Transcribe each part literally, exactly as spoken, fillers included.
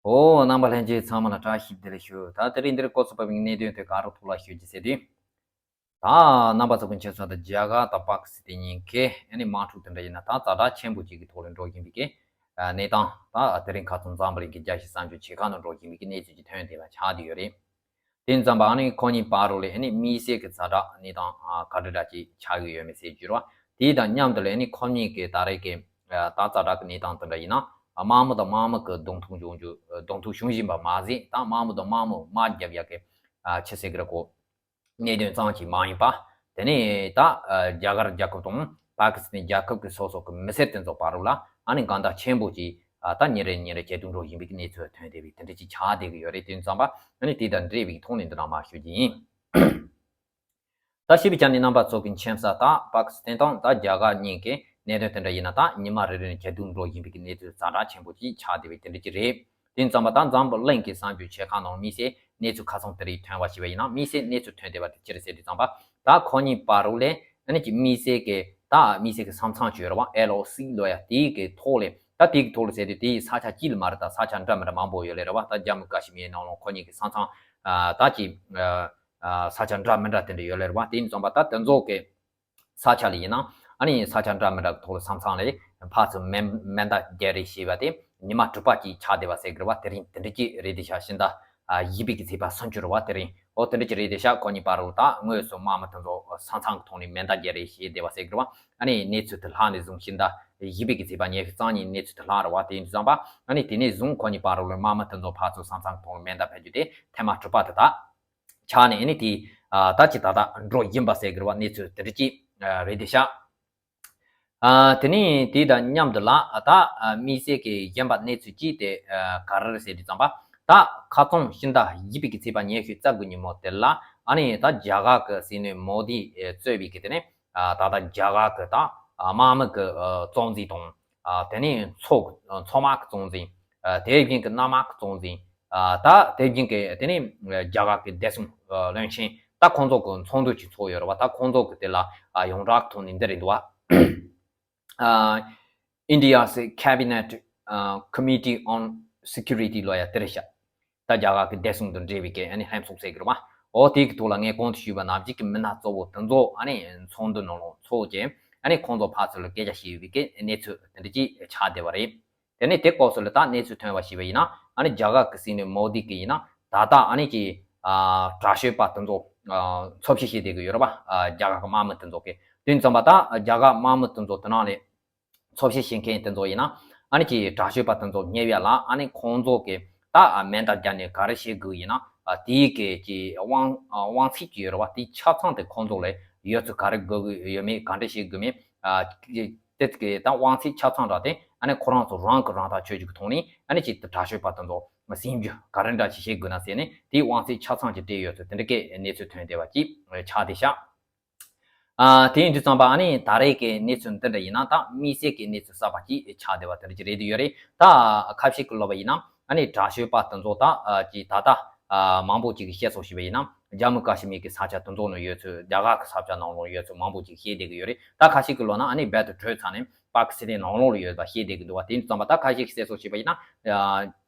ཨོ། རྣམ་པ་ལྷན་རྒྱས་ཚང་མ་ལ་བཀྲ་ཤིས་བདེ་ལེགས་ཞུ། ད་དེ་རིང་འདིར་སྐོར་ཚོགས་པ་བའི་གནད་དོན་དེ་ག་རུ་ཐོག་ལ་ཞུ་རྒྱུ་ཟེར་དུས། ད་རྣམ་པ་ཚོ་གི་མཁྱེན་གསལ་ལྟར་རྒྱ་གར་དང་པ་ཀི་སི་ཐན་གཉིས་ཀའི་ཨ་ནི་དམག་འཁྲུག་དེ་འདྲ་ཡིན་ན་ད་ཛ་དྲག་ཆེན་པོ་ཅིག་གི་ཐོག་ལ་འགྲོ་བཞིན་པའི་གི་གནས་སྟངས། ད་དེ་རིང་ཁ་སང་འཛམ་བུ་གླིང་གི་རྒྱལ་སྤྱིའི་གསར་འགྱུར་ཆེ་ཁག་ནང་འགྲོ་བཞིན་པའི་གི་གནས་ཚུལ་གྱི་ཐོན་བསྡད་པ་ཆགས་བསྡད་ཡོད་རེད། དེ་ཙམ་པ་ཨ་ནི་ཁོ་གཉིས་བར་རུ་ལ་ཨ་ནི་དམིགས་བསལ་གྱི་ཛ་དྲག་གནས་སྟངས་ག་འདྲ་འདྲ་ཅིག་ཆགས་ཀྱི་ཡོད་མེད་ཟེར་རྒྱུ་རེད་བ། དེ་དང་མཉམ་དུ་ལ་ཨ་ནི་ཁོ་གཉིས་ཀྱི་ད་རེས་ཀྱི་ད་ཛ་དྲག་གི་གནས་སྟངས་དེ་འདྲ་ཡིན་ན། དམག་མི་དང་དམག་མི་གི་གདོང་ཐུག་བྱུང་རྒྱུ་གདོང་ཐུག་བྱུང་བཞིན་པ་མ་ཟད། ད་དམག་མི་དང་དམག་མི་དམག་རྒྱབ་ཡག་གི་ཆི་ཟེར་གི་རེད་གོ་གནད་དོན་ཙམ་ཅིག་མ་ཡིན་པ། དེ་ནས་ད་རྒྱ་གར་རྒྱལ་ཁབ་དང་པ་ཀི་སི་ཐན་རྒྱལ་ཁབ་ཀྱི་སོ་སོ་གི་མི་སེར་དེ་ཚོ་བར་རུ་ལ་ཨ་ནི་འགལ་ཟླ་ཆེན་པོ་ཅིག་ད་ཉིན་རེ་ཉིན་རེ་ཇེ་སྡུག་འགྲོ་བཞིན་པའི་གནས་ཚུལ་ཐོན་བསྡད་པའི་དེ་འདྲ་ཅིག་ཆགས་བསྡད་ཀྱི་ཡོད་རེད། དེ་ཙམ་པ་ཨ་ནི་དེ་དང་འབྲེལ་བའི་ཐོག་ནས་འདི་ནང་མར་ཞུ་རྒྱུ་ཡིན། ད་ཞིབ་པའི་ཆ་ནས་རྣམ་པ་ཚོ་གི་མཁྱེན་གསལ་ལྟར་པ་ཀི་སི་ཐན་དང་ད་རྒྱ་གར་གཉིས་ཀྱི་གནད་དོན་དེ་འདྲ་ཡིན་ན། ད་ཉི་མ་རེ་རེ་ནས་ཇེ་སྡུག་འགྲོ་བཞིན་པའི་གནས་ཚུལ་ཛ་དྲག་ཆེན་པོ་ཅིག་ཆགས་བསྡད་པའི་དེ་འདྲ་ཅིག་རེད། དེ་ཙམ་པ་ད་འཛམ་བུ་གླིང་གི་གསར་འགྱུར་ཆེ་ཁག་ནང་དམིགས་བསལ་གནས་ཚུལ་ཁ་སང་དེ་རིང་ཐོན་པ་ཞིག་ཡིན་ན། དམིགས་བསལ་གནས་ཚུལ་ཐོན་བསྡད་པ་དེ་ཅི་རེད་ཟེར་དུས་ཙམ་པ། ད་ཁོ་གཉིས་བར་རུ་ལ་ཨ་ནི་ཅིག་དམིགས་བསལ་གྱི་ད་དམིགས་བསལ་གྱི་ས་མཚམས་ཅིག་ཡོད་རེད་བ། ཨེལ་ཨོ་སི་ལབ་ཡ། དེའི་གི་ཐོག་ལ། ད་དེའི་གི་ཐོག་ལ་ཟེར་དུས་དེའི་ས་ཆ་གཅིག་ལ་མ་རེད། ད་ས་ཆ་འདྲ་མི་འདྲ་མང་པོ་ཡོད་ལེ་རེད་བ། ད་ཇམ་མུ་ཀ་ཤི་མིར་ནང་ལོགས་ཁོ་གཉིས་ཀྱི་ས་མཚམས་ད་ཅིག་ས་ཆ་འདྲ་མི་འདྲ་དེ་འདྲ་ཡོད་ལེ་རེད་བ། དེ་ཡིན་ཙང་པ་ད་དེ་ཚོ་གི་ས་ཆ་ལ་ཡིན་ན་ཨ་ནི་ས་ཆ་འདྲ་མི་འདྲ་གི་ཐོག་ལ་ས་མཚམས་ལ་ཕར་ཚུར་མེ་མེ་མདའ་རྒྱག་རེས་བྱས་པ་དེ་ཉི་མ་དྲུག་པ་ཅིག་ཆགས་བསྡད་པ་ཟེར་གི་རེད་བ། དེ་རིང་དེ་འདྲ་ཅིག་རེད་དེ་ཤག་ཤིན་ཏུ་ཡིད་དཔྱོད་ཀྱི་ཚད་པ་སུམ་ཅུ་རེད་བ། དེ་རིང་ཨོ་དེ་འདྲ་ཅིག་རེད་དེ་ཤག་ཁོ་གཉིས་བར་རུ་ད་དངོས་སུ་དམག་མི་དེ་ཚོ་ས་མཚམས་ཀྱི་ཐོག་ནས་མེ་མདའ་རྒྱག་རེས་བྱས་བསྡད་པ་ཟེར་གི་རེད་བ། ཨ་ནི་གནས་ཚུལ་དེ་ལྷག་ནས་བཟུང་ཤིན་ཏུ་ཡིད་དཔྱོད་ཀྱི་ཚད་པ་ཉམས་ཤིང་རྩ་ནས་གནས་ཚུལ་དེ་ལྷག་རེད་བ། དེ་ཡིན་དུས་ཙམ་པ་ཨ་ནི་དེ་ནས་བཟུང་ཁོ་གཉིས་བར་རུ་ལ་དམག་མི་དེ་ཚོ་ཕར་ཚུར་ས་མཚམས་ཀྱི་ཐོག་ནས་མེ་མདའ་ཕབ་རྒྱུ་དེ་ཐེངས་མ་དྲུག་པ་དེ་ད་ཆགས་ནས། ཨ་ནི་དེ་ད་ཅིག་ད་ལྟ་འགྲོ་བཞིན་པ་ཟེར་གི་རེད་བ། གནས་ཚུལ་དེ་འདྲ་ཅིག་རེད་དེ་ཤག་ཨ་དེ་ནས་དེ་དང་མཉམ་དུ་ལ་ད་དམིགས་བསལ་གྱི་གཞན་པ་གནས་ཚུལ་གཅིག་དེ་ག་རེ་རེད་ཟེར་དུས་ཙམ་པ། ད་ཁ་སང་ཤིན་ཏུ་ཡིད་དཔྱོད་ཀྱི་ཚད་པ་ཉམས་ཤིང་རྩ་དགུ་ཉིན་མོ་དེ་ལ་ཨ་ནི་ད་རྒྱ་གར་གྱི་སྲིད་བློན་མོ་དི་གཙོས་པའི་གི་དེ་ནས་ད་ལྟ་རྒྱ་གར་གྱི་ད་དམག་མི་གི་གཙོ་འཛིན་དང་། དེ་ནས་མཚོ་མཚོ་དམག་གི་གཙོ་འཛིན། དེ་བཞིན་གྱི་གནམ་དམག་གི་གཙོ་འཛིན། ད་དེ་བཞིན་གྱི་དེ་ནས་རྒྱ་གར་གྱི་བདེ་སྲུང་བློན་ཆེན། ད་ཁོང་ཚོ་གི་ཚོགས་འདུ་ཅིག་ཚོགས་ཡོད་རེད་བ། ད་ཁོང་ཚོ་གི་དེ་ལ་ཡོངས་གྲགས་ཐོག་ནས་འདི་རེད་འདུག་བ། India's Cabinet Committee on Security ལབ་ཡ་དེ་རེད་ཤག་ད་རྒྱ་གར་གྱི་བདེ་སྲུང་དང་འབྲེལ་བའི་གི་ཨ་ནི་ལྷན་ཚོགས་ཟེར་གི་རེད་བ། འོ་དེ་གི་ཐོག་ལ་ངས་གོང་དུ་ཞུས་པ་ནང་བཞིན་གྱི་མི་སྣ་གཙོ་བོ་དེ་ཚོ་ཨ་ནི་ཚོགས་འདུ་ནང་ལ་ཚོགས་བྱས། ཨ་ནི་ཁོང་ཚོ་ཕར་ཚུར་ལ་སྐད་ཆ་བཤད་པའི་གི་གནས་ཚུལ་དེ་འདྲ་ཅིག་ཆགས་བསྡད་པ་རེད། དེ་ནས་དེ་སྐབས་སུ་ལ་ད་གནས་ཚུལ་ཐོན་པ་ཞིག་ཡིན་ན། ཨ་ནི་རྒྱ་གར་གྱི་སྲིད་བློན་མོ་དི་གི་ཡིན་ན་ད་ལྟ་ཨ་ནི་ཀྱི་དྲག་སྤྱོད་པ་དེ་ཚོ་འཚོལ་ཞིབ་བྱེད་བསྡད་ཀྱི་ཡོད་རེད་བ། རྒྱ་གར་གྱི་དམག་མི་དེ་ཚོ་གི་དུས་ཙམ་པ་ད་རྒྱ་གར་དམག་མི་དེ་ཚོ་དེ་ནང་ལས་འཚོལ་ཞིབ་བྱེད་མཁན་དེ་ཚོ་ཡིན་ན། ཨ་ནི་ཀྱི་དྲག་སྤྱོད་པ་དེ་ཚོ་རྙེད་ཡ་ལ་ཨ་ནི་ཁོང་ཚོ་གི་ད་མེ་མདའ་བརྒྱབ་ནས་ག་རེ་བྱེད་དགོས་ཡིན་ན། དེའི་གི་ཀྱི་དབང་དབང་ཚད་ཀྱི་ཡོད་རེད་བ། དེའི་ཆ་ཚང་དེ་ཁོང་ཚོ་ལ་ཡོད་ཚུལ། ག་རེ་དགོས་ཀྱི་ཡོད་མེད། ག་འདྲ་བྱེད་དགོས་མེད། དེ་གི་ད་དབང་ཚད་ཆ་ཚང་རག་སྟེ་ཨ་ནི་ཁོ་རང་ཚོ་རང་གི་རང་ཐག་ཆོད་རྒྱུ་གི་ཐོག་ནས་ཨ་ནི་ཅིག་དྲག་སྤྱོད་པ་དེ་ཚོ་ཟིན་རྒྱུ་ག་རེ་འདྲ་ཅིག་བྱེད་དགོས་ན་ཟེར་ནས་དེའི་དབང་ཚད་ཆ་ཚང་ཅིག་སྤྲད་ཡོད་ཚུལ་དེ་འདྲ་གི་གནས་ཚུལ་ཐོན་བསྡད་པ་ཅིག་ཆགས་བསྡད་ཤག་ཨ་དེ་ཡིན་དུས་ཙམ་པ་ཨ་ནི་ད་རེས་ཀྱི་གནས་ཚུལ་འདི་འདྲ་ཡིན་ན་ད་དམིགས་བསལ་གྱི་གནས་ཚུལ་གསར་པ་ཅིག་ཆགས་བསྡད་པ་དེ་འདྲ་ཅིག་རེད་དུ་ཡོད་རེད། ད་ཁ་ཤས་ཀྱི་ལབ་པ་ཡིན་ན་ཨ་ནི་དྲག་སྤྱོད་པ་དེ་ཚོ་ད་ཅིག་ད་ལྟ་མང་པོ་ཅིག་གི་བཤད་སོགས་ཞུས་པ་ཡིན་ན། ཇམ་མུ་ཀ་ཤི་མིར་གྱི་ས་ཆ་དེ་ཚོ་ནང་ཡོད་ཚུལ། རྒྱ་གར་གྱི་ས་ཆ་ནང་ལོགས་ཡོད་ཚུལ་མང་པོ་ཅིག་བཤད་བསྡད་ཀྱི་ཡོད་རེད། ད་ཁ་ཤས་ཀྱིས་ལབ་ན་ཨ་ནི་རྦད་དེ་བྲོས་ཚར་ནས་པ་ཀི་སི་ཐན་ནང་ལོགས་ལ་ཡོད་པ་བཤད་བསྡད་ཀྱི་འདུག་བ། དེ་ཙམ་པ་ད་ཁ་ཤས་ཀྱིས་བཤད་སོགས་བྱས་པ་ཡིན་ན།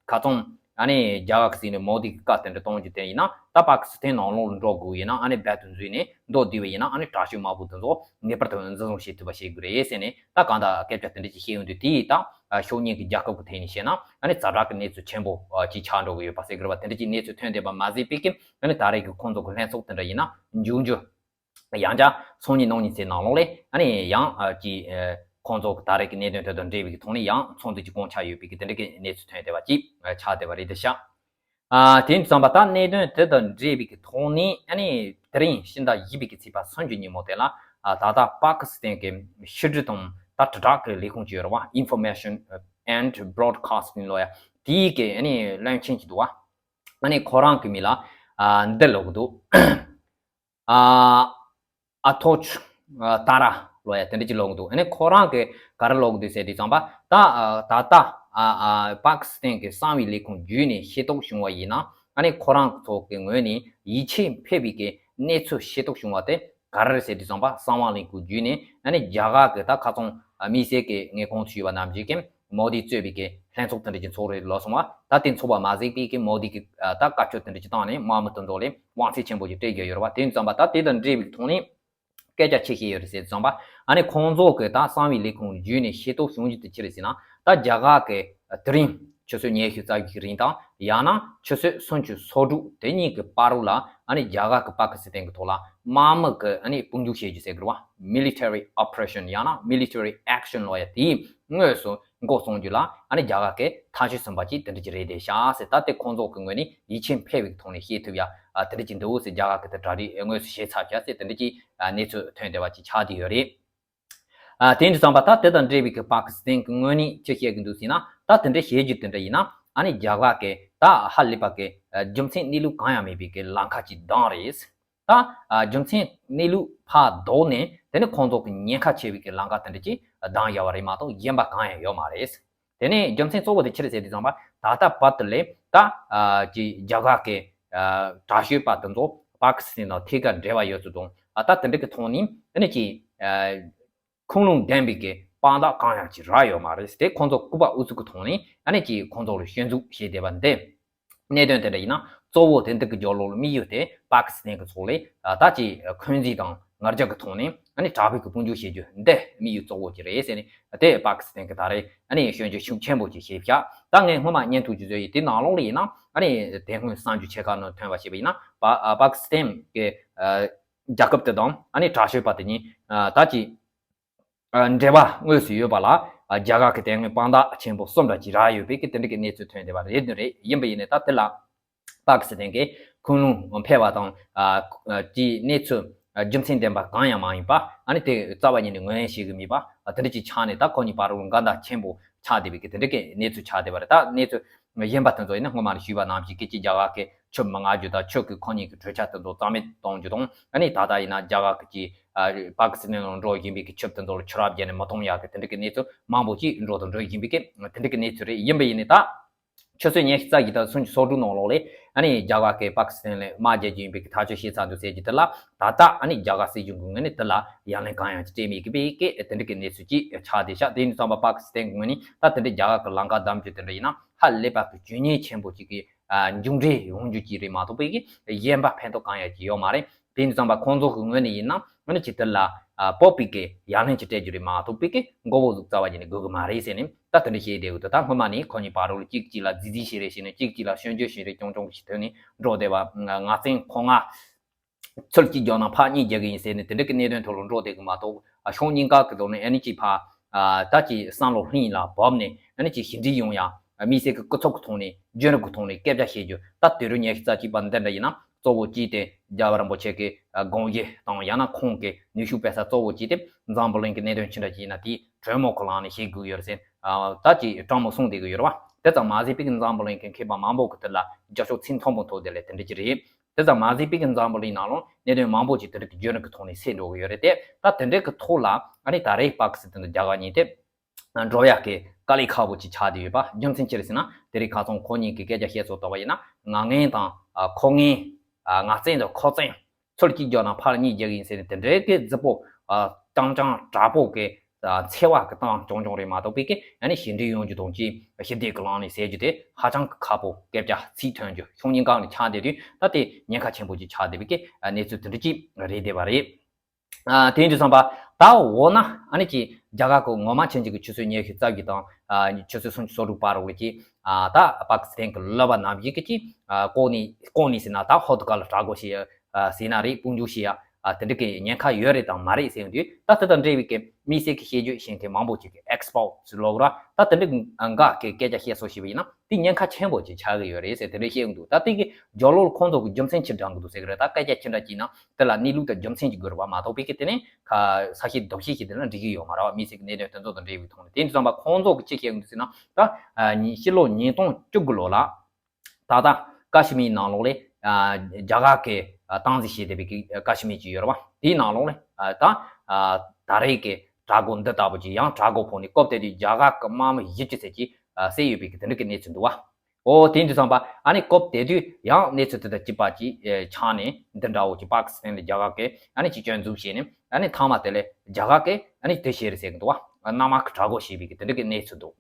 ཁ་སང་ཨ་ནི་རྒྱ་གར་གྱི་སྲིད་བློན་མོ་དི་གི་བཀའ་དེ་འདྲ་གཏོང་རྒྱུ་དེ་ཡིན་ན། ད་པ་ཀི་སི་ཐན་ནང་ལོགས་ལ་འགྲོ་དགོས་ཡིན་ན་ཨ་ནི་རྦད་དེ་འཛུལ་ནས་མདོར་བསྡུས་པ་ཡིན་ན་ཨ་ནི་དྲག་སྤྱོད་དམག་དཔུང་དེ་ཚོ་ངེས་པར་དུ་འཛིན་བཟུང་བྱེད་ཐུབ་པ་བྱེད་དགོས་རེད་ཟེར་ནས། ད་གང་ལྟར་སྐད་ཆ་དེ་འདྲ་ཅིག་བཤད་ཡོང་དུས་དེ་ཡིས་ད་ཕྱོགས་གཉིས་ཀྱི་རྒྱལ་ཁབ་ཀྱི་ཐད་ནས་བཤད་ན་ཨ་ནི་ཛ་དྲག་གི་གནས་ཚུལ་ཆེན་པོ་ཅིག་ཆགས་འགྲོ་གི་ཡོད་པ་ཟེར་གི་རེད་བ། དེ་འདྲ་ཅིག་གནས་ཚུལ་ཐོན་བསྡད་པ་མ་ཟད་པའི་གི་ཨ་ནི་ད་རེས་ཀྱི་ཁོང་ཚོ་གི་ལྷན་ཚོགས་དེ་འདྲ་ཡིན་ན་མཇུག་མཇུག་ཡང་བསྐྱར་སང་ཉིན་གནངས་ཉིན་ཚེ་ནང་ལོགས་ལས་ཨ་ནི་ཡང་ཨ་ཅིག་ཨ་ཁོང་ཚོ་གི་ད་རེས་ཀྱི་གནད་དོན་དེ་དང་འབྲེལ་བའི་གི་ཐོག་ནས་ཡང་ཚོགས་འདུ་ཅིག་བསྐོང་འཆར་ཡོད་པའི་གི་དེ་འདྲ་གི་གནས་ཚུལ་ཐོན་བསྡད་པ་ཅིག་ཨ་ཆགས་བསྡད་པ་རེད་དེ་ཤག་ཨ་དེ་ཙམ་པ་ད་གནད་དོན་དེ་དང་འབྲེལ་བའི་གི་ཐོག་ནས་ཨ་ནི་དེ་རིང་ཕྱི་ཟླ་བཞི་པའི་གི་ཚེས་པ་སུམ་ཅུ་ཉིན་མོ་དེ་ལ་ཨ་ད་ལྟ་པ་ཀི་སི་ཐན་གྱི་ཕྱི་དྲིལ་དང་ད་དྲིལ་བསྒྲགས་ཀྱི་ལས་ཁུངས་ཅིག་ཡོད་རེད་བ། Information and Broadcasting ལབ་ཡ། དེའི་གི་ཨ་ནི་བློན་ཆེན་ཅིག་འདུག་བ། ཨ་ནི་ཁོ་རང་གི་མིང་ལ་ཨ་འདི་ལབ་གི་འདུག་ཨ་ཨ་ཐོ་ཆུ་ཨ་ཏཱ་ར་ལབ་ཡ་དེ་འདྲ་ཅིག་ལབ་གི་འདུག་ཨ་ནི་ཁོ་རང་གི་ག་རེ་ལབ་གི་འདུག་ཟེར་དུས་ཙམ་པ། ད་ཨ་ད་ལྟ་ཨ་ཨ་པ་ཀི་སི་ཐན་གྱི་གསང་བའི་ལས་ཁུངས་བརྒྱུད་ནས་ཤེས་རྟོགས་བྱུང་བ་ཡིན་ན། ཨ་ནི་ཁོ་རང་ཚོ་གི་ངོས་ནས་ཡིད་ཆེས་འཕེར་བའི་གི་གནས་ཚུལ་ཤེས་རྟོགས་བྱུང་བ་དེ་ག་རེ་རེད་ཟེར་དུས་ཙམ་པ། གསང་བ་ལས་ཁུངས་བརྒྱུད་ནས་ཨ་ནི་རྒྱ་གར་གྱི་ད་ཁ་སང་ཨ་དམིགས་བསལ་གྱི་ངས་གོང་དུ་ཞུས་པ་ནང་བཞིན་གྱི་མོ་དི་གཙོས་པའི་གི་ ལྷན་ཚོགས་དེ་འདྲ་ཅིག་ཚོགས་རེད་ལབ་སོང་བ། ད་དེ་ཚོགས་པ་མ་ཟིག་པའི་གི་མོ་དི་གི་ད་བཀའ་ཆོས་དེ་འདྲ་ཅིག་བཏང་ནས་དམག་མི་དེ་ཚོ་ལ་དབང་ཚད་ཆེན་པོ་ཅིག་སྤྲད་རྒྱུ་ཡོད་རེད་བ། དེ་ཙམ་པ་ད་དེ་དང་འབྲེལ་བའི་ཐོག་ནས་སྐད་ཆ་ཆེ་ཤོས་ཡོད་རེད་ཟེར་ཙམ་པ། ཨ་ནི་ཁོང་ཚོ་གི་ད་གསང་བའི་ལས་ཁུངས་བརྒྱུད་ནས་ཤེས་རྟོགས་བྱུང་རྒྱུ་དེ་ཅི་རེད་ཟེར་ན། ད་རྒྱ་གར་གི་དེ་རིང་ཆུ་ཚོད་ཉི་ཤུ་རྩ་བཞི་གི་རིང་དང་ཡང་ན་ཆུ་ཚོད་སུམ་ཅུ་སོ་དྲུག་དེ་གཉིས་ཀྱི་བར་རུ་ལ་ཨ་ནི་རྒྱ་གར་གི་པ་ཀི་སི་ཐན་གི་ཐོག་ལ་དམག་མི་གི་ཨ་ནི་དཔུང་འཇུག་བྱེད་རྒྱུ་ཟེར་གི་རེད་བ། Military operation ཡང་ན་military action ལབ་ཡ་དེའི་དངོས་སུ་འགོ་བཙུགས་རྒྱུ་ལ་ཨ་ནི་རྒྱ་གར་གི་ཐག་གཅོད་ཟིན་པ་ཅིག་དེ་འདྲ་ཅིག་རེད་བསྡད་ཤག་ཟེར། ད་དེ་ཁོང་ཚོ་གི་ངོས་ནས་ཡིད་ཆེས་འཕེར་བའི་ཐོག་ནས་བཤད་ཐུབ་ཡ་དེ་འདྲ་ཅིག་འདུག་ཟེར། རྒྱ་གར་གི་དེ་གྲ་སྒྲིག་དངོས་སུ་བྱས་ཚར་ཤག་ཟེར། དེ་འདྲ་ཅིག་གནས་ཚུལ་ཐོན་བསྡད་པ་ཅིག་ཆགས་བསྡད་ཡོད་རེད། ཨ་དེ་འདྲ་ཙམ་པ་ད་དེ་དང་འབྲེལ་བའི་གི་པ་ཀི་སི་ཐན་གི་ངོས་ནས་ཅི་བཤད་གི་འདུག་ཟེར་ན། ད་དེ་འདྲ་བཤད་རྒྱུ་དེ་འདྲ་ཡིན་ན་ཨ་ནི་རྒྱ་གར་གི་ད་ཧ་ལས་པ་གི་རྒྱུ་མཚན་གནས་ལུགས་གང་ཡང་མེད་པའི་གི་ལམ་ཁ་ཅིག་བདམས་རེད། ད་རྒྱུ་མཚན་གནས་ལུགས་ཕར་ལྡོག་ནས་དེ་ནི་ཁོང་ཚོ་གི་ཉེན་ཁ་ཆེ་བའི་གི་ལམ་ཁ་དེ་འདྲ་ཅིག་བདམས་ཡོད་པ་རེད་མ་གཏོགས་གཞན་པ་གང་ཡང་ཡོད་མ་རེད། དེ་ནས་རྒྱུ་མཚན་གཙོ་བོ་དེ་ཅི་རེད་ཟེར་དུས་ཙམ་པ་ད་ལྟ་བར་དུ་ལས་ད་ཀྱི་རྒྱ་གར་གི་དྲག་ཤོས་པ་དེ་ཚོ་པ་ཀི་སི་ཐན་དང་ཐད་ཀར་འབྲེལ་བ་ཡོད་ཚུལ་དང་ད་དེ་འདྲ་གི་ཐོག་ནས་དེ་ནི་ཀྱི་ཁུངས་ལུང་ལྡན་པའི་གི་དཔང་རྟགས་གང་ཡང་ཅིག་རག་ཡོད་མ་རེད། དེ་ཁོང་ཚོ་ལྐུགས་པ་ཨུ་ཚུགས་ཀྱི་ཐོག་ནས་ཨ་ནི་ཅིག་ཁོང་ཚོ་ལ་སྐྱོན་འཛུགས་བྱས་བསྡད་པ་འདི། གནད་དོན་དེ་འདྲ་ཡིན་ན་གཙོ་བོ་དེ་འདི་གི་རྒྱབ་ལོགས་ལ་དམིགས་ཡུལ་དེ་པ་ཀི་སི་ཐན་གི་ཚོགས་ལས་ད་ཅིག་འཁོན་འཛིན་དང་ང་རྒྱལ་གི་ཐོག་ནས་ཨ་ནི་དྲག་པོའི་གི་དཔུང་འཇུག་བྱེད་རྒྱུ་འདི་དམིགས་ཡུལ་གཙོ་བོ་ཅིག་རེད་ཟེར་ནས་དེ་པ་ཀི་སི་ཐན་གི་ད་རེས་ཨ་ནི་སྐྱོན་བརྗོད་ཤུགས་ཆེན་པོ་ཅིག་བྱས་ཤག་ད་ངས་སྔོན་མ་བརྙན་ཐུང་ཅིག་བཟོས་ཡིན། དེ་ནང་ལོགས་ལ་ཡིན་ན་ཨ་ནི་དེ་སྔོན་གསར་འགྱུར་ཆེ་ཁག་ནང་ཐོན་པ་བྱས་པ་ཡིན་ན་པ་པ་ཀི་སི་ཐན་གི་རྒྱལ་ཁབ་དེ་དང་ཨ་ནི་དྲག་ཤོས་པ་དེ་གཉིས་ད་ཅིག་འབྲེལ་བ་དངོས་སུ་ཡོད་པ་ལ་རྒྱ་གར་གྱི་དེ་སྔོན་དཔང་རྟགས་ཆེན་པོ་གསུམ་འདྲ་ཅིག་རག་ཡོད་པའི་གི་དེ་འདྲ་གི་གནས་ཚུལ་ཐོན་བསྡད་པ་རེད་དེ་རེད། ཡིན་པ་ཡིན་ནའི་ད་དེ་ལ་པ་ཀི་སི་ཐན་གྱི་ཁུངས་ལུང་འཕེར་བ་དང་དེའི་གནས་ཚུལ་རྒྱུ་མཚན་ལྡན་པ་གང་ཡང་མ་ཡིན་པ་ཨ་ནི་དེ་རྩ་བ་ཉིད་ནས་ངོས་ལེན་བྱེད་གི་མེད་པ་དེ་འདྲ་ཅིག་ཆགས་ནས་ད་ཁོ་གཉིས་བར་དུ་འགལ་ཟླ་ཆེན་པོ་ཆགས་བསྡད་པའི་གི་དེ་འདྲ་གི་གནས་ཚུལ་ཆགས་བསྡད་པ་རེད། ད་གནས་ཚུལ་གཞན་པ་དེ་ཚོ་ཡིན་ན་སྔོན་མ་ནས་ཞུས་པ་ནང་བཞིན་སྐད་ཅིག་རྒྱ་གར་གྱི་ཆུ་མི་མངགས་རྒྱུ་དང་ཆུ་གི་ཁོ་གཉིས་ཀྱི་གྲོས་འཆར་དེ་ཚོ་རྩ་མེད་གཏོང་རྒྱུ་དང་ཨ་ནི་ད་ལྟ་ཡིན་ན་རྒྱ་གར་གྱི་པ་ཀི་སི་ཐན་ནང་འགྲོ་བཞིན་པའི་གི་ཆུ་དེ་ཚོ་ལ་ཆུ་རགས་བརྒྱབ་ནས་མི་གཏོང་ཡག་གི་དེ་འདྲ་གི་གནས་ཚུལ་མང་པོ་ཅིག་འགྲོ་དང་འགྲོ་བཞིན་པའི་གི་དེ་འདྲ་གི་གནས་ཚུལ་རེད། ཡིན་པ་ཡིན་ནའི་ད་ཆུ་ཚོད་ཉི་ཤུ་རྩ་བཞི་དང་སུམ་ཅུ་སོ་དྲུག་ནང་ལོགས་ལས་ཨ་ནི་རྒྱ་གར་གྱི་པ་ཀི་སི་ཐན་ལ་དམག་རྒྱག་རྒྱུ་ཡིན་པའི་གི་ཐག་གཅོད་བྱས་ཚར་འདུག་ཟེར་གྱི་དེ་ལ་ད་ལྟ་ཨ་ནི་རྒྱ་གར་སྲིད་གཞུང་གི་ངོས་ནས་དེ་ལ་ཡ་ལན་གང་ཡང་ཅིག་སྤྲད་མེད་གི་པའི་གི་དེ་འདྲ་གི་གནས་ཚུལ་ཅིག་ཆགས་བསྡད་ཤག་དེ་ཡིན་དུས་ཙམ་པ་པ་ཀི་སི་ཐན་གི་ངོས་ནས་ད་དེ་འདྲ་རྒྱ་གར་གི་ལམ་ཁ་བདམས་རྒྱུ་དེ་འདྲ་ཡིན་ན་ཧ་ལས་པ་གི་བྱུས་ཉེས་ཆེན་པོ་ཅིག་གི་མཇུག་འབྲས་ཡོང་རྒྱུ་ཅིག་རེད་མ་གཏོགས་པའི་གི་གཞན་པ་ཕན་ཐོགས་གང་ཡང་ཅིག་ཡོད་མ་རེད། དེ་ཡིན་དུས་ཙམ་པ་ཁོང་ཚོ་གི་ངོས་ནས་ཡིན་ན་ཨ་ནི་ཅིག་དེ་ལ་སྤོབས་པའི་གི་ཡ་ལན་ཅིག་སྤྲད་རྒྱུ་རེད་མ་གཏོགས་པའི་གི་མགོ་བོ་ཟུག་རྩ་བ་ཉིད་ནས་དགོས་གི་མ་རེད་ཟེར་ནས་ད་དེ་འདྲ་བཤད་བསྡད་ཡོད་དུས་ད་སྔོན་མ་ནས་ཁོ་གཉིས་བར་དུ་གཅིག་གཅིག་ལ་རྫིག་རྫིག་བྱེད་རེས་བྱས་ནས་གཅིག་གཅིག་ལ་སྐྱོན་བརྗོད་བྱེད་རེས་རྐྱང་རྐྱང་གི་ཞིག་ཐོན་ནས་འགྲོ་བསྡད་པ་ང་བཙན་ཁོ་ང་ཚུར་གཅིག་རྒྱག་ན་ཕར་གཉིས་རྒྱག་གི་ཡིན་ཟེར་ནས་དེ་འདྲ་གི་གནད་དོན་ཐོག་ལ་འགྲོ་བསྡད་གི་མ་གཏོགས་ཨ་ཕྱོགས་གཉིས་ཀ་གི་ཐོག་ནས་ཨ་ནི་ཅིག་ཕར་ཨ་ད་ཅིག་བསམ་བློ་ལྷིང་ལ་བབས་ནས་ཨ་ནི་ཅིག་ཞི་འགྲིག་ཡོང་ཡ་དམིགས་བསལ་གི་སྐུ་ཚབ་གི་ཐོག་ནས་རྒྱུན་རིང་གི་ཐོག་ནས་སྐད་ཆ་བཤད་རྒྱུ་ད་དུས་རབས་ཉི་ཤུ་རྩ་གཅིག་པ་འདི་འདྲ་ཡིན་ན་གཙོ་བོ་གཅིག་དེ་རྒྱལ་བ་རིན་པོ་ཆེ་གི་དགོངས་གཞི་དང་ཡང་ན་ཁོང་གི་ནུས་ཤུགས་སྤེལ་ས་གཙོ་བོ་གཅིག་དེ་འཛམ་བུ་གླིང་གི་གནད་དོན་ཅི་འདྲ་ཅིག་ཡིན་ན་དེ་གྲོས་མོལ་གི་ལམ་ནས་བྱེད་དགོས་ཡོད་རེད་ཟེར་ད་ཅིག་དྲང་མོ་གསུངས་བསྡད་གི་ཡོད་རེད་བ། དེ་ཙམ་མ་ཟད་པའི་གི་འཛམ་བུ་གླིང་གི་མཁས་པ་མང་པོ་གི་དེ་ལ་རྒྱབ་སྐྱོར་ཚད་མཐོན་པོ་ཐོབ་བསྡད་ལས་དེ་འདྲ་ཅིག་རེད། དེ་ཙམ་མ་ཟད་པའི་གི་འཛམ་བུ་གླིང་ནང་ལ་གནད་དོན་མང་པོ་ཅིག་དེ་འདྲ་གི་རྒྱུན་རིང་གི་ཐོག་ནས་སེལ་འགྲོ་གི་ཡོད་རེད་དེ། ད་དེ་འདྲའི་གི་ཐོག་ལ་ཨ་ནི་ད་རེས་པ་ཀི་སི་ཐན་དང་རྒྱ་གར་གཉིས་དེ་འགྲོ་ཡག་གི་དཀའ་ལས་ཁག་པོ་ཅིག་ཆགས་བསྡད་ཡོད་པ་རྒྱུ་མཚན་ཅི་རེད་ཟེར་ན། དེ་རིང་ཁ་སང་ཁོ་གཉིས་ཀྱི་སྐད་ཆ་བཤད་སྲོལ་ལྟ་བུ་ཡིན་ན་ང་ངན་དང་ཁོ་ངན། ང་བཙན་དང་ཁོ་བཙན། ཚུར་གཅིག་རྒྱག་ན་ཕར་གཉིས་རྒྱག་གི་ཡིན་ཟེར་ནས་དེ་འདྲའི་གི་རྫིག་པོ་རྐྱང་རྐྱང་དྲག་པོ་གི་འཚེ་བ་གི་སྟངས་རྐྱང་རྐྱང་རེད་མ་གཏོགས་པའི་གི་ཨ་ནི་ཞི་འགྲིག་ཡོང་རྒྱུ་དང་ཅིག་ཞི་བདེ་གི་ལམ་ནས་ཟེར་རྒྱུ་དེ་ཧ་ཅང་གི་ཁག་པོ། སྐད་ཆ་ཚིག་ཐོན་རྒྱུ་ཕྱོགས་གཉིས་ཀ་ནས་ཆགས་བསྡད་དུས་ད་དེ་ཉེན་ཁ་ཆེན་པོ་ཅིག་ཆགས་བསྡད་པའི་གི་གནས་ཚུལ་དེ་འདྲ་ཅིག་རེད་བསྡད་པ་རེད། ཨ་དེ་ཡིན་དུས་ཙམ་པ་ད་འོ་ན་ཨ་ནི་ཅིག་རྒྱ་གར་གི་ངོ་མ་ཕྱིན་ཅིག་གི་ཆུ་ཚོད་ཉི་ཤུ་རྩ་བཞི་དང་ཨ་ཆུ་ཚོད་སུམ་ཅུ་སོ་དྲུག་བར་རུ་ལ་ཅིག་ཨ་ད་པ་ཀི་སི་ཐན་གི་ལབ་པ་ནང་བཞིན་གི་ཅིག་ཨ་ལྐོག་ནས་ལྐོག་ནས་ཟེར་ན་ད་ཧོ་ཏུ་ཀ་ལ་དྲག་རྒོལ་བྱེད་ཡ་ཟེར་ན་རེད། དཔུང་འཇུག་བྱེད་ཡ་ཨ་དེ་འདྲ་གི་ཉེན་ཁ་ཡོད་རེད་དང་མ་རེད་ཟེར་དུས་ད་དེ་དང་འབྲེལ་བའི་གི་དམིགས་བསལ་གི་བཤད་རྒྱུ་བཤད་མཁན་མང་པོ་ཅིག་གི་ཨེག་སི་པར་ཊི་ལབ་ར་ད་དེ་འདྲ་གི་འགའ་གི་སྐད་ཆ་བཤད་སྲོལ་ཞིག་ཡིན་ན། དེ་ཉེན་ཁ་ཆེན་པོ་ཅིག་ཆགས་ཀྱི་ཡོད་རེད་ཟེར་དེ་འདྲ་བཤད་ཀྱི་འདུག་ད་དེ་གི་རྒྱབ་ལོགས་ལ་ཁོང་ཚོ་གི་རྒྱུ་མཚན་ཅི་འདྲ་འདུག་ཟེར་གི་རེད། ད་སྐད་ཆ་ཅི་འདྲ་བྱས་ན་དེ་ལ་གནས་ལུགས་དང་རྒྱུ་མཚན་ཅིག་དགོས་རེད་བ། མ་གཏོགས་པའི་གི་དེ་ནས་ཁ་ས་ཤི་རྡོ་ཤི་ཞིག་དེ་ལ་འགྲིག་གི་ཡོད་མ་རེད་བ། དམིགས་བསལ་གི་གནད་དོན་དེ་ཚོ་དང་འབྲེལ་བའི་ཐོག་ནས། དེ་ཡིན་དུས་ཙམ་པ་ཁོང་ཚོ་གི་ཅི་བཤད་ཀྱི་འདུག་ཟེར་ན་ད་ཨ་ཕྱི་ལོ་ཉིས་སྟོང་བཅུ་དགུ་ལོ་ལ་ད་ལྟ་ཀ་ཤི་མིར་ནང་ལོགས་ལ་ཨ་རྒྱ་གར་གི་ཨ་སྟངས་འཛིན་བྱེད་བསྡད་པའི་གི་ཀ་ཤི་མིར་ཅིག་ཡོད་རེད་བ། དེའི་ནང་ལོགས་ལ་ཨ་ད་ཨ་ད་རེས་གི་དྲག་རྒོལ་འདི་ལྟ་བུ་ཅིག་ཡང་དྲག་རྒོལ་ཕོག་ནས་སྐབས་དེ་དུས་རྒྱ་གར་གི་དམག་མི་བཞི་བཅུ་ཙམ་ཅིག་ཨ་བསད་ཡོད་པའི་གི་དེ་འདྲ་གི་གནས་ཚུལ་འདུག་བ། ཨོ་དེ་ཡིན་དུས་ཙམ་པ་ཨ་ནི་སྐབས་དེ་དུས་ཡང་གནས་ཚུལ་དེ་དང་གཅིག་པ་ཅིག་ཨེ་ཆགས་ནས་འདི་འདྲ་བོ་ཅིག་པ་ཀི་སི་ཐན་ལ་རྒྱ་གར་གི་ཨ་ནི་ཅིག་སྐྱོན་འཛུགས་བྱས་ནས་ཨ་ནི་ཐ་མ་དེ་ལ་རྒྱ་གར་གི་ཨ་ནི་དེ་བྱས་རེད་ཟེར་གི་འདུག་བ། གནམ་དམག་གི་དྲག་རྒོལ་བྱས་པའི་གི་དེ་འདྲ་གི་གནས་ཚུལ་འདུག་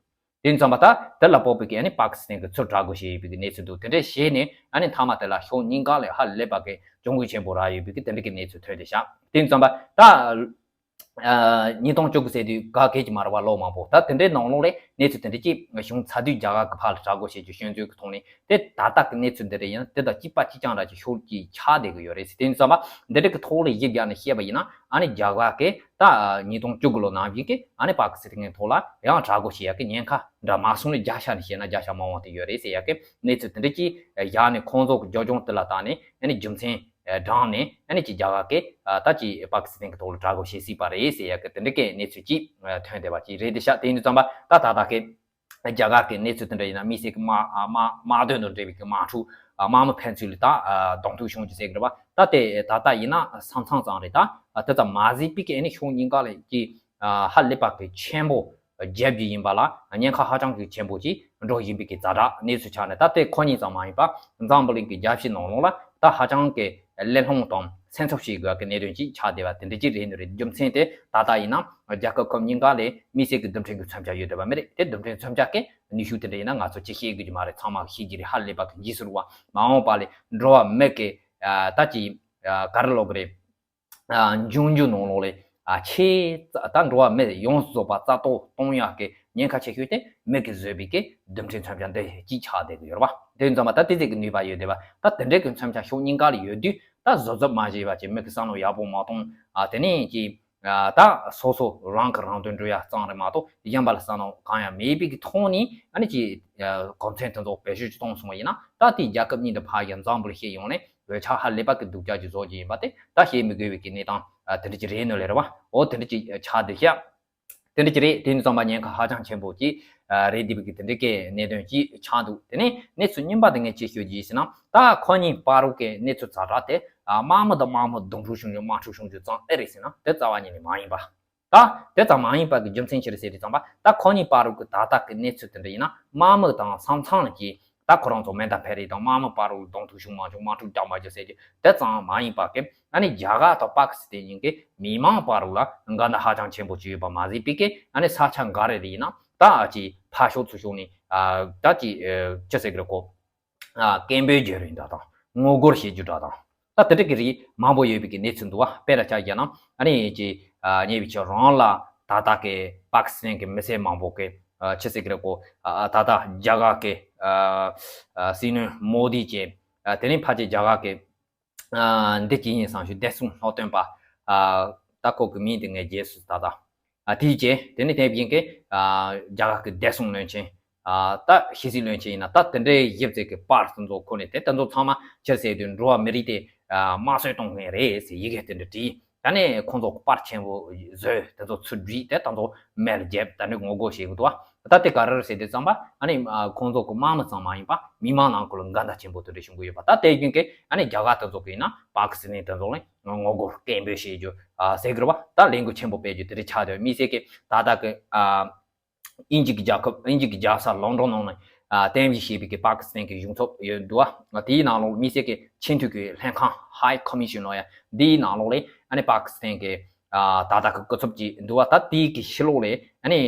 དེ་ཡིན་ཙམ་པ་ད་དེ་ལ་དཔག་པའི་གི་ཨ་ནི་པ་ཀི་སི་ཐན་གྱི་ཚུར་དྲག་རྒོལ་བྱས་ཡོད་པའི་གི་གནས་ཚུལ་འདུག་དེ་འདྲ་བྱས་ནས་ཨ་ནི་མཐའ་མ་དེ་ལ་ཕྱོགས་གཉིས་ཀ་ལ་ཧ་ལས་པ་གི་གྱོང་གུན་ཆེན་པོ་རག་ཡོད་པའི་གི་དེ་འདྲ་གི་གནས་ཚུལ་ཐོན་བསྡད་ཤག་དེ་ཡིན་ཙམ་པ་ད་ཉིས་སྟོང་བཅུ་དགུ་ཟེར་དུས་ག་གེ་ཅིག་མ་རེད་པ། ལོ་མང་པོ། ད་དེ་འདྲའི་ནང་ལོགས་ལ་གནས་ཚུལ་དེ་འདྲ་ཅིག་བྱུང་ཚར་དུས་རྒྱ་གར་གྱི་ཕར་ལ་དྲག་རྒོལ་བྱེད་རྒྱུ་སྐྱོན་འཛུགས་ཀྱི་ཐོག་ནས་དེ་ད་ལྟ་གི་གནས་ཚུལ་འདི་འདྲ་ཡིན་ན་དེ་དང་གཅིག་པ་གཅིག་རྐྱང་འདྲ་ཅིག་ཤོར་གྱི་ཆགས་བསྡད་ཀྱི་ཡོད་རེད་ཟེར། དེ་ཡིན་ཙམ་པ་འདི་འདྲ་གི་ཐོག་ལ་གཞི་བཞག་ནས་བཤད་པ་ཡིན་ན་ཨ་ནི་རྒྱ་གར་གྱིས་ད་ཉིས་སྟོང་བཅུ་དགུ་ལོ་ནང་བཞིན་གྱི་ཨ་ནི་པ་ཀི་སི་ཐན་ཐོག་ལ་ཡང་དྲག་རྒོལ་བྱེད་ཡག་གི་ཉེན་ཁ་འདྲ་མ་སོང་ནས་བརྒྱ་ཆ་ནས་བཤད་ན་བརྒྱ་ཆ་མང་བ་དེ་ཡོད་རེད་ཟེར་ཡག་གི་གནས་ཚུལ་དེ་འདྲ་ཅིག་བཞག་ནས་ཁོང་ཚོ་གི་རྒྱབ་ལྗོངས་དེ་ལ་བལྟས་ནས་ཨ་ནི་རྒྱུ་མཚན་དྲངས་ནས་ཨ་ནི་ཅིག་རྒྱ་གར་གྱིས་ད་ཅིག་པ་ཀི་སི་ཐན་གྱི་ཐོག་ལ་དྲག་རྒོལ་བྱེད་སྲིད་པ་རེད་ཟེར་ཡག་གི་དེ་འདྲ་གི་གནས་ཚུལ་ཅིག་ཐོན་བསྡད་པ་ཅིག་རེད་དེ་ཤག་དེ་ཡིན་དུས་ཙམ་པ་ད་ད་ལྟ་གི་རྒྱ་གར་གྱི་གནས་ཚུལ་དེ་འདྲ་ཡིན་ན་དམིགས་བསལ་གྱི་དམག་དམག་དམག་དོན་དང་འབྲེལ་བའི་གི་དམག་འཁྲུག་དམག་མི་ཕན་ཚུན་ལ་ད་གདོང་ཐུག་བྱུང་རྒྱུ་ཟེར་གི་རེད་པ། ད་དེ་ད་ལྟ་ཡིན་ན་ས་མཚམས་ཙམ་རེད། ད་དེ་ཙམ་མ་ཟད་པའི་གི་ཨ་ནི་ཕྱོགས་གཉིས་ཀ་ལ་ཀྱི་ཧ་ལས་པ་གི་ཆེན་པོ་རྒྱབ་ཀྱི་ཡིན་པ་ལ་ཉེན་ཁ་ཧ་ཅང་གི་ཆེན་པོ་ཅིག་འགྲོ་བཞིན་པའི་གི་ཛ་དྲག་གནས་ཚུལ་ཆགས་ནས། ད་དེ་ཁོ་གཉིས་ཙམ་མ་ཡིན་པ་འཛམ་བུ་གླིང་གི་རྒྱལ་སྤྱི་ནང་ལོགས་ལ་ད་ཧ་ཅང་གི་གླེང་སློང་དང་སེམས་འཚབ་བྱེད་དགོས་གི་གནད་དོན་ཅིག་ཆགས་བསྡད་པ་དེ་འདྲ་ཅིག་རེད་འདུག་རེད། རྒྱུ་མཚན་དེ་ད་ལྟ་ཡིན་ན་རྒྱལ་ཁབ་ཁག་གཉིས་ཀ་ལ་དམིགས་བསལ་གྱི་རྡུལ་ཕྲན་གྱི་མཚོན་ཆ་ཡོད་བསྡད་པ་མ་རེད། དེ་རྡུལ་ཕྲན་མཚོན་ཆ་གི་ནུས་ཤུགས་དེ་འདྲ་ཡིན་ན་ང་ཚོ་ཅིག་ཤེས་དགོས་ཀྱི་མ་རེད། ཚང་མ་ཤེས་ཀྱི་རེད། ཧ་ལས་པ་གི་འཇིགས་སུ་རུང་བ། མ་འོངས་པ་ལ་འགྲོ་བ་མི་གི་ད་ཅིག་ག་རེ་ལབ་དགོས་རེད། འབྱུང་འགྱུར་ནང་ལོགས་ལ་ཆེས་ད་འགྲོ་བ་མི་ཡོངས་སུ་རྫོགས་པ་རྩ་གཏོར་གཏོང་ཡག་གི་ཉེན་ཁ་ཆེ་ཤོས་དེ་མི་གིས་བཟོས་པའི་གི་རྡུལ་ཕྲན་མཚོན་ཆ་འདི་གཅིག་ཆགས་བསྡད་ཀྱི་ཡོད་རེད་པ། དེ་ཡིན་ཙམ་པ་ད་དེ་ཙམ་གྱི་ནུས་པ་ཡོད་བསྡད་པ། ད་དེ་འདྲའི་གི་མཚོན་ཆ་ཕྱོགས་གཉིས་ཀ་ལ་ཡོད་དུས་ད་བཟོ་ཚབ་མ་བྱས་པ་བྱས། མི་གིས་བསམ་བློ་ཡག་པོ་མ་གཏོང་། ཨ་དེ་ནས་ཀྱི་ད་སོ་སོ་རང་གི་རང་དོན་འགྲུབ་ཡག་ཙམ་རེད་མ་གཏོགས་གཞན་པ་ལ་བསམ་བློ་གང་ཡང་མེད་པའི་གི་ཐོག་ནས་ཨ་ནི་ཀྱི་གོ་མཚོན་དེ་ཚོ་བེད་སྤྱོད་ཅིག་གཏོང་སོང་བ་ཡིན་ན། ད་དེའི་རྒྱལ་ཁབ་གཉིས་འདི་ཕར་ཡང་འཛམ་བུ་གླིང་ཕྱེད་ཡོངས་ནས་འོད་ཆགས་ཧ་ལས་པ་གི་སྡུག་ཅག་ཅིག་བཟོ་རྒྱུ་ཡིན་པ་དེ་ད་བཤད་མི་དགོས་པའི་གི་གནས་སྟངས་དེ་འདྲ་ཅིག་རེད་ནོ་ལེ་རེད་པ། འོ་དེ་འདྲ་ཅིག་ཆགས་བསྡད་ཤག་དེ་འདྲ་ཅིག་རེད། དེ་ནི་ཙམ་པ་ཉེན་ཁ་ཧ་ཅང་ཆེན་པོ་ཅིག་རེད་འདི་བའི་གི་དེ་འདྲ་གི་གནད་དོན་ཅིག་ཆགས་འདུག་དེ་ནས་གནས་ཚུལ་རྙིང་པ་དེ་ངས་ཅིག་ཤོད་རྒྱུ་ཡིན་ཟེར་ན། ད་ཁོ་གཉིས་བར་དུ་གི་གནས་ཚུལ་ཛ་དྲག་དེ་དམག་མི་དང་དམག་མི་གདོང་ཐུག་བྱུང་རྒྱུ་དམག་འཁྲུག་བྱུང་རྒྱུ་ཙམ་ཨེ་རེད་ཟེར་ན་དེ་རྩ་བ་ཉིད་ནས་མ་ཡིན་པ། ད་དེ་ཙམ་མ་ཡིན་པ་གི་རྒྱུ་མཚན་ཅི་རེད་ཟེར་དུས་ཙམ་པ་ད་ཁོ་གཉིས་བར་དུ་གི་ད་ལྟ་གི་གནས་ཚུལ་དེ་འདྲ་ཡིན་ན་དམག་མི་དང་ས་མཚམས་ལ་གི་ད་ཁོ་རང་ཚོ་མེ་མདའ་འཕེན་རེས་དང་དམག་མི་བར་དུ་གདོང་ཐུག་བྱུང་མ་བྱུང་དམག་འཁྲུག་རྒྱག་མ་རྒྱག་ཟེར་གྱི་དེ་ཙམ་མ་ཡིན་པ་གི་ཨ་ནི་རྒྱ་གར་དང་པ་ཀི་སི་ཐན་གཉིས་ཀྱི་མི་མང་བར་དུ་ལ་འགལ་ཟླ་ཧ་ཅང་ཆེན་པོ་ཅིག་ཡོད་པ་མ་ཟད་པའི་གི་ཨ་ནི་ས་ཆ་འགའ་རེ་རེ་ཡིན་ན་ད་ཨ་ཅིག་ཕར་ཕྱོགས་ཚུར་ཕྱོགས་ནས་ཨ་ད་ཅིག་ཨ་ཅི་ཟེར་གི་རེད་གོ། ཨ་སྐད་འབོད་བརྒྱབ་རེས་འདྲ་དང་ངོ་རྒོལ་བྱེད་རྒྱུ་འདྲ་དང་ད་དེ་འདྲ་གི་རིགས་མང་པོ་ཡོད་པའི་གི་གནས་ཚུལ་འདུག་བ། དཔེར་ན་ཆ་བཞག་ན་ཨ་ནི་ཅིག་ཨ་ཉེ་བའི་ཆར་རང་ལ་ད་ལྟ་གི་པ་ཀི་སི་ཐན་གི་མི་སེར་མང་པོ་གི་ཨ་ཅི་ཟེར་གི་རེད་གོ། ཨ་ད་ལྟ་རྒྱ་གར་གི་ཨ་ཨ་སྲིད་བློན་མོ་དི་བཅས་ཨ་དེ་ནས་ཕལ་ཆེར་རྒྱ་གར་གི་ཨ་འདི་ཅི་ཡིན་བསམ་ཞུ་བདེ་སྲུང་སློབ་སྟོན་པ་ཨ་ད་ཁོ་གི་མིང་དེ་ངས་བརྗེད་སོང་ད་ལྟ། ཨ་དེའི་རྗེས་དེ་ནས་དེ་བཞིན་གྱི་ཨ་རྒྱ་གར་གྱི་བདེ་སྲུང་བློན་ཆེན་ཨ་ད་ཕྱི་སྲིད་བློན་ཆེན་ཡིན་ན་ད་དེ་འདྲའི་ཞིབ་འཚོལ་གྱི་པར་དེ་ཚོ་ཁོ་ནས་དེ་དེ་ཚོ་ཚང་མ་ཕྱིར་བསལ་དུས་འགྲོ་བ་མི་རིགས་དེ་ཨ་དམར་གསོད་གཏོང་མཁན་རེད་ཟེར་ཡི་གེ་དེ་འདྲ་བྲིས། ད་ནས་ཁོང་ཚོ་པར་ཆེན་པོ་བཟོས་དེ་ཚོ་ཚུར་བྲིས་དེ་དེ་ཚོ་མེ་ལ་བརྒྱབ་ད་ནས་ངོ་རྒོལ་བྱེད་ཀྱི་འདུག་བ། ད་དེ་ག་རེ་རེད་ཟེར་དུས་ཙམ་པ་ཨ་ནི་ཨ་ཁོང་ཚོ་གི་དམག་མི་ཙམ་མ་ཡིན་པ་མི་མང་ནང་ཁུལ་ལ་འགལ་ཟླ་ཆེན་པོ་དེ་འདྲ་བྱུང་གི་ཡོད་པ། ད་དེ་བཞིན་གྱི་ཨ་ནི་རྒྱ་གར་དེ་ཚོ་གི་ཡིན་ན་པ་ཀི་སི་ཐན་དེ་ཚོ་ལ་ངོ་རྒོལ་སྐད་འབོད་བྱེད་རྒྱུ་ཨ་ཟེར་གི་རེད་བ། ད་ལས་འགུལ་ཆེན་པོ་སྤེལ་རྒྱུ་དེ་འདྲ་ཆགས་བསྡད། དམིགས་བསལ་གྱི་ད་ལྟ་གི་ཨ་དབྱིན་ཇི་གི་རྒྱལ་ཁབ་དབྱིན་ཇི་གི་རྒྱལ་ས་ལོན་ཌོན་ནང་ནས་ཨ་རྟེན་གཞི་བྱས་པའི་གི་པ་ཀི་སི་ཐན་གི་གཞུང་ཚབ་ཡོད་འདུག་བ། དེའི་ནང་ལོགས་དམིགས་བསལ་གྱི་ཆེས་མཐོའི་གི་ལྷན་ཁང་High Commission ལོ་ཡ་འདིའི་ནང་ལོགས་ལ་ཨ་ནི་པ་ཀི་སི་ཐན་གི་ཨ་ད་ལྟ་གི་སྐུ་ཚབ་ཅིག་འདུག་བ། ད་དེའི་གི་ཕྱི་ལོགས་ལ་ཨ་ནི་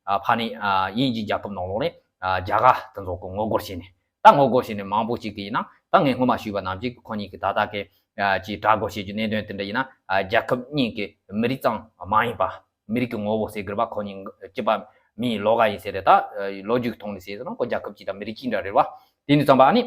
ཨ་ཕ་ནི་ཨ་དབྱིན་ཇི་རྒྱལ་ཁབ་ནང་ལོགས་ལ་ཨ་རྒྱ་གར་དེ་ཚོ་གི་ངོ་རྒོལ་བྱས་ནས། ད་ངོ་རྒོལ་བྱས་ནས་མང་པོ་ཅིག་གིས་ཡིན་ན་ད་ངས་སྔོན་མ་ཞུས་པ་ནང་བཞིན་ཁོ་གཉིས་ཀྱིས་ད་ལྟ་གི་ཨ་ཅིག་དྲག་རྒོལ་བྱེད་རྒྱུ་གནད་དོན་དེ་འདྲ་ཡིན་ན་ཨ་རྒྱལ་ཁབ་གཉིས་ཀྱི་མི་རིགས་ཙམ་མ་ཡིན་པ་མི་རིགས་ཀྱི་ངོ་བོ་ཟེར་གི་རེད་པ། ཁོ་གཉིས་གཅིག་པ་མིའི་ལོ་ག་ཡིན་ཟེར་རེད། ད་ལོ་རྒྱུས་ཀྱི་ཐོག་ནས་ཟེར་ཟེར་ན་ཁོ་རྒྱལ་ཁབ་གཅིག་དང་མི་རིགས་གཅིག་འདྲ་རེད་བ། དེ་ནས་ཙམ་པ་ཨ་ནི་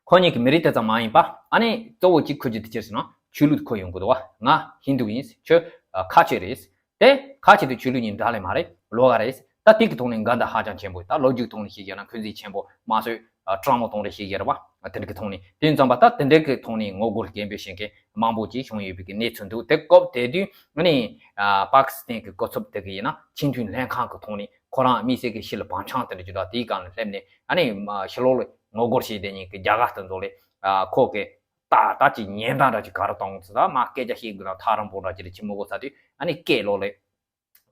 ཁོ་གཉིས་ཀྱི་མི་རིགས་དེ་ཙམ་མ་ཡིན་པ་ཨ་ནི་གཙོ་བོ་གཅིག་འཁོར་རྒྱུ་དེ་ཅི་ཟེར་ན་ཆོས་ལུགས་འཁོར་ཡོང་གི་འདུག་བ། ང་ཧིན་དུ་ཡིན། ཁྱོད་ཨ་ཁ་ཆེ་རེད། དེ་ཁ་ཆེ་དེ་ཆོས་ལུགས་གཉིས་འདྲ་ལས་མ་རེད། ལོ་ག་རེད། ད་དེ་གི་ཐོག་ནས་འགལ་ཟླ་ཧ་ཅང་ཆེན་པོ། ད་ལོ་རྒྱུས་ཐོག་ནས་ཤེས་ཀྱི་ན་འཁོན་འཛིན་ཆེན་པོ་དམར་གསོད་ཨ་དྲག་མོ་གཏོང་རེས་ཤེས་ཀྱི་རེད་བ། དེ་འདྲ་གི་ཐོག་ནས་དེ་ཙམ་པ་ད་དེ་འདྲ་གི་ཐོག་ནས་ངོ་རྒོལ་སྐད་འབོད་བྱེད་མཁན་མང་པོ་ཅིག་བྱུང་ཡོད་པའི་གི་གནས་ཚུལ་འདུག་དེ་སྐབས་དེ་དུས་ཨ་ནི་ཨ་པ་ཀི་སི་ཐན་གི་སྐུ་ཚབ་དེ་གི་ཡིན་ན་ཆེས་མཐོའི་ལྷན་ཁང་གི་ཐོག་ནས་ཁོ་རང་དམིགས་བསལ་གི་ཕྱི་ལ་བང་ཆང་དེ་འདྲ་ཅིག་འདྲ་དེའི་སྒང་ལ་སླེབས་ནས་ཨ་ནི་ཕྱི་ལོགས་ལ་ངོ་རྒོལ་བྱེད་བསྡད་མཁན་གི་རྒྱ་གར་དེ་ཚོ་ལ་ཨ་ཁོ་གི་ད་ད་ཅིག་ཉེན་བརྡ་འདྲ་ཅིག་ག་རེ་གཏོང་ཚུལ། ད་མ་སྐད་ཆ་བཤད་དགོས་ན་ཐག་རིང་པོ་འདྲ་ཅིག་རེད། ཆི་མོ་གོ་ཚ་དུས་ཨ་ནི་སྐད་ལོག་ལེ་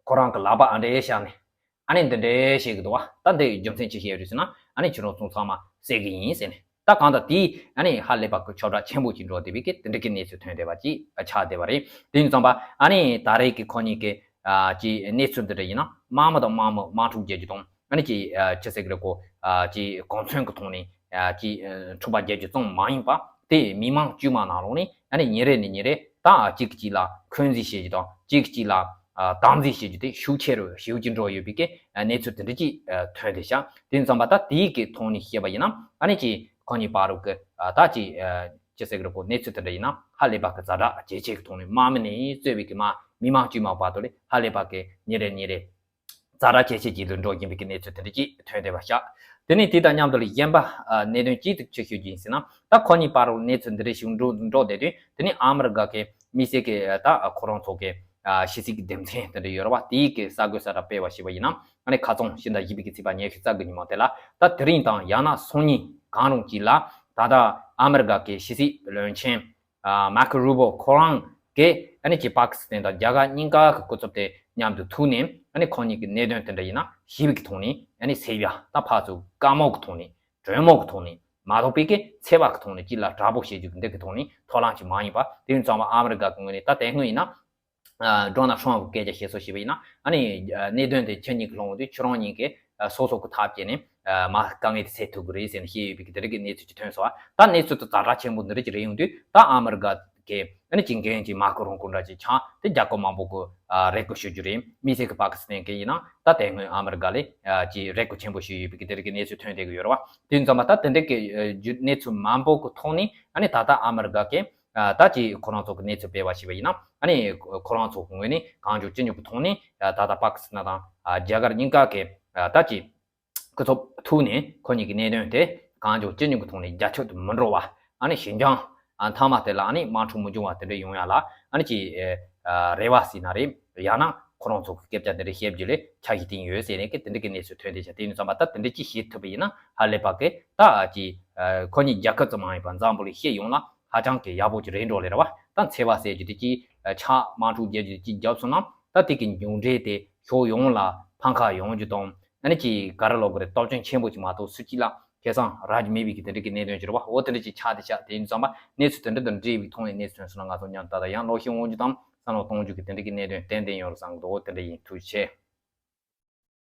ཁོ་རང་གི་ལག་པ་ཨ་འདྲས་བཞག་ནས་ཨ་ནི་འདི་འདྲས་བཤད་གི་འདུག་བ། ད་འདི་རྒྱུ་མཚན་ཅི་བཤད་རེད་ཟེར་ན་ཨ་ནི་ཁྱོད་རང་ཚོ་ཚང་མ་བསད་གི་ཡིན་ཟེར་ནས། ད་གང་ལྟར་དེ་ཨ་ནི་ཧ་ལས་པ་གི་ཁྱབ་བསྒྲགས་ཆེན་པོ་ཅིག་འགྲོ་བསྡད་པའི་གི་དེ་འདྲ་གི་གནས་ཚུལ་ཐོན་བསྡད་པ་ཅིག་ཆགས་བསྡད་པ་རེད། དེ་ཡིན་ཙམ་པ་ཨ་ནི་ད་རེས་ཀྱི་ཁོ་གཉིས་ཀྱི་ཨ་ཅིག་གནས་ཚུལ་འདི་འདྲ་ཡིན་ན་དམག་མི་དང་དམག་མི་དམག་འཁྲུག་རྒྱག་རྒྱུ་དང་། ཨ་ནི་ཅིག་ཅི་ཟེར་གི་རེད་གོ། ཅིག་གོ་མཚོན་གི་ཐོག་ནས་ཅིག་འཁྲུག་པ་རྒྱག་རྒྱུ་ཙམ་མ་ཡིན་པ། དེ་མི་མང་དཀྱུས་མ་ནང་ལོགས་ནས་ཨ་ནི་ཉིན་རེ་ནས་ཉིན་རེ་ད་གཅིག་གིས་གཅིག་ལ་འཁོན་འཛིན་བྱེད་རྒྱུ་དང་གཅིག་གིས་གཅིག་ལ་དམ་འཛིན་བྱེད་རྒྱུ་དེ་ཤུགས་ཆེ་རུ་ཞེ་པོ་ཅིག་འགྲོ་ཡོད་པའི་གི་གནས་ཚུལ་དེ་འདྲ་ཅིག་ཐོན་བསྡད་ཤག་དེ་ཙམ་པ་ད་དེའི་གི་ཐོག་ནས་བཤད་པ་ཡིན་ན་ཨ་ནི་ཅིག་ཁོ་གཉིས་བར་དུ་གི་ད་ཅིག་ཅི་ཟེར་གི་རེད་གོ། གནས་ཚུལ་དེ་འདྲ་ཡིན་ན་ཧ་ལས་པ་གི་ཛ་དྲག་ཇེ་ཆེ་གི་ཐོག་ནས་དམག་མི་ནས་གཙོས་པའི་གི་དམག་མི་མང་དཀྱུས་མ་བར་དུ་ལས་ཧ་ལས་པ་གི་ཉིན་རེ་ཉིན་རེ་ཛ་དྲག་ཇེ་ཆེ་ཇེ་ལོན་འགྲོ་བཞིན་པའི་གི་གནས་ཚུལ་དེ་འདྲ་ཅིག་ཐོན་བསྡད་པ་ཤག་དེ་ནས་དེ་དང་མཉམ་དུ་ལ་གཞན་པ་གནད་དོན་གཅིག་ཅིག་ཅིག་ཞུ་རྒྱུ་ཡིན་ཟེར་ན། ད་ཁོ་གཉིས་བར་དུ་གནས་ཚུལ་འདི་འདྲ་ཞིག་འགྲོ་འགྲོ་བསྡད་དུས་དེ་ནས་ཨ་མི་རི་ཀ་གི་དམིགས་བསལ་གི་ད་ཁོ་རང་ཚོ་གི་ཕྱི་སྲིད་ཀྱི་སྡེ་ཚན་དེ་འདྲ་ཡོད་རེད་བ། དེའི་གི་གསར་འགོད་གསལ་བསྒྲགས་སྤེལ་བ་ཞིག་པ་ཡིན་ན་ཨ་ནི་ཁ་རྩང་ཕྱི་ཟླ་བཞི་པའི་གི་ཚེས་པ་ཉི་ཤུ་རྩ་དགུ་ཉིན་མོ་དེ་ལ་ད་དེ་རིང་དང་ཡང་ན་སང་ཉིན་གང་རུང་གཅིག་ལ་ད་ལྟ་ཨ་མི་རི་ཀ་གི་ཕྱི་སྲིད་བློན་ཆེན་མར་ཁོ་རུ་བྷོ་ཁོ་རང་གིས་ཨ་ནི་ཅིག་པ་ཀི་སི་ཐན་དང་རྒྱ་གར་གཉིས་ཀ་གི་སྐུ་ཚབ་དེ་མཉམ་དུ་ཐུག་ནས་ཨ་ནི་ཁོ་གཉིས་ཀྱི་གནད་དོན་དེ་འདྲ་ཡིན་ན་ཞི་བའི་གི་ཐོག་ནས་ཨ་ནི་སེལ་ཡ་ད་ཕར་ཚུར་བཀའ་མོལ་གི་ཐོག་ནས་གྲོས་མོལ་གི་ཐོག་ནས་མ་གཏོགས་པའི་གི་འཚེ་བ་གི་ཐོག་ནས་ཅིག་ལ་དྲག་པོ་བྱེད་རྒྱུ་གི་འདི་གི་ཐོག་ནས་ཐོག་ལམ་ཅིག་མ་ཡིན་པ། དེ་ཡིན་ཙང་མ་ཨ་མི་རི་ཀ་གི་ངོས་ནས་ད་དེ་སྔོན་ཡིན་ན། ཨ་ཌོ་ནལ་ཊམ་གི་སྐད་ཆ་བཤད་སྲོལ་ཞིག་ཡིན་ན་ཨ་ནི་ཨ་གནད་དོན་དེ་ཁྱེད་གཉིས་ཀྱིས་སློང་དུས་ཁྱེད་རང་གཉིས་ཀྱིས་ཨ་སོ་སོ་གི་ཐབས་བྱས་ནས་ཨ་མ་དཀའ་ངལ་དེ་སེལ་ཐུབ་ཀྱི་རེད་ཟེར་ནས་བཤད་ཡོད་པའི་གི་དེ་རིགས་ཀྱི་གནས་ཚུལ་ཅིག་ཐོན་སོང་བ། ད་གནས་ཚུལ་དེ་ཛ་དྲག་ཆེན་པོ་འདི་རིགས་ཅིག་རེད་ཡོང་དུས་ད་ཨ་མི་རི་ཀ་གི་ཨ་ནི་ཅིག་འགན་ཅིག་མར་ཁོ་རུ་བྷོ་འདྲ་ཅིག་ཆགས་དེ་རྒྱལ་ཁབ་མང་པོ་གི་ཨ་རེ་སྐུལ་ཞུ་རྒྱུ་རེད། དམིགས་བསལ་གི་པ་ཀི་སི་ཐན་གི་ཡིན་ན་ད་དེ་སྔོན་ཨ་མི་རི་ཀ་ལས་ཨ་ཅིག་རེ་སྐུལ་ཆེན་པོ་ཞུས་ཡོད་པའི་གི་དེ་རིགས་ཀྱི་གནས་ཚུལ་ཐོན་བསྡད་ཀྱི་ཡོད་རེད་བ། དེ་ཡིན་ཙང་མ་ད་དེ་འདྲ་གི་ཨ་རྒྱུ་གནས་ཚུལ་མང་པོ་གི་ཐོག་ནས་ཨ་ནི་ད་ལྟ་ཨ་མི་རི་ཀ་གི་ཨ་ད་ཅིག་ཁོ་རང་ཚོ་གི་གནས་ཚུལ་སྤེལ་བ་ཞིག་པ་ཡིན་ན་ཨ་ནི་ཁོ་རང་ཚོ་གི་ངོས་ནས་གང་མགྱོགས་ཅི་མགྱོགས་ཀྱི་ཐོག་ནས་ཨ་ད་ལྟ་པ་ཀི་སི་ཐན་དང་ཨ་རྒྱ་གར་གཉིས་ཀ་གི་ཨ་ད་ཅིག་སྐུ་ཚབ་ཐུག་ནས་ཁོ་གཉིས་ཀྱི་གནད་དོན་དེ་གང་མགྱོགས་ཅི་མགྱོགས་ཀྱི་ཐོག་ནས་རྒྱ་ཁྱབ་ཏུ་མི་འགྲོ་བ། ཨ་ནི་ཞིན་ཅང་ཨ་མཐའ་མ་དེ་ལ་ཨ་ནི་དམག་འཁྲུག་མི་འབྱུང་བ་དེ་འདྲ་ཡོང་ཡ་ལ་ཨ་ནི་ཅིག་ཨ་རེ་བ་ཟེར་ན་རེད། ཡང་ན་ཁོ་རང་ཚོ་གི་སྐད་ཆ་དེ་འདྲ་བཤད་རྒྱུ་ལས་འཆར་གཞི་བཏིང་ཡོད་ཟེར་ནས་གི་དེ་འདྲ་གི་གནས་ཚུལ་ཐོན་བསྡད་ཤག་དེ་ཡིན་ཙང་མ་ད་དེ་འདྲ་ཅིག་བྱེད་ཐུབ་པ་ཡིན་ན་ཧ་ལས་པ་གི་ད་ཅིག་ཨ་ཁོ་གཉིས་རྒྱལ་ཁབ་ཙམ་མ་ཡིན་པར་འཛམ་བུ་གླིང་སྤྱི་ཡོངས་ལ་ཧ་ཅང་གི་ཡག་པོ་ཅིག་རེད་འགྲོ་ལེ་རེད་བ། ད་འཚེ་བ་ཟེར་རྒྱུ་དེ་ཅིག་ཨ་ཆགས་དམག་འཁྲུག་རྒྱག་རྒྱུ་དེ་ཅིག་བརྒྱབ་སོང་ན་ད་དེ་གི་མཇུག་འབྲས་དེ་ཕྱོགས་ཡོངས་ལ་ཕམ་ཁ་ཡོང་རྒྱུ་དང་ཨ་ནི་ཅིག་ག་རེ་ལབ་དགོས་རེད། སྟོབས་ཆེན་ཆེན་པོ་ཅིག་མ་གཏོགས་སུ་གཅིག་ལ་ཁེ་བཟང་རག་རྒྱུ་མེད་པའི་གི་དེ་འདྲ་གི་གནད་དོན་ཅིག་རེད་བ། འོ་དེ་འདྲ་ཅིག་ཆགས་བསྡད་ཤག་དེ་ཡིན་ཙང་མ་གནས་ཚུལ་དེ་འདྲ་དང་འབྲེལ་བའི་ཐོག་ནས་གནས་ཚུལ་ཐོན་སོང་ན་ང་ཚོ་མཉམ་དུ་ད་ལྟ་ཡང་ལོག་ཤེས་འོང་རྒྱུ་དང་བསམ་བློ་གཏོང་རྒྱུ་གི་དེ་འདྲ་གི་གནད་དོན་ཏན་ཏན་ཡོང་རུ་བསམ་གི་འདུག་འོ་དེ་འདྲ་ཡིན། ཐུགས་རྗེ་ཆེ།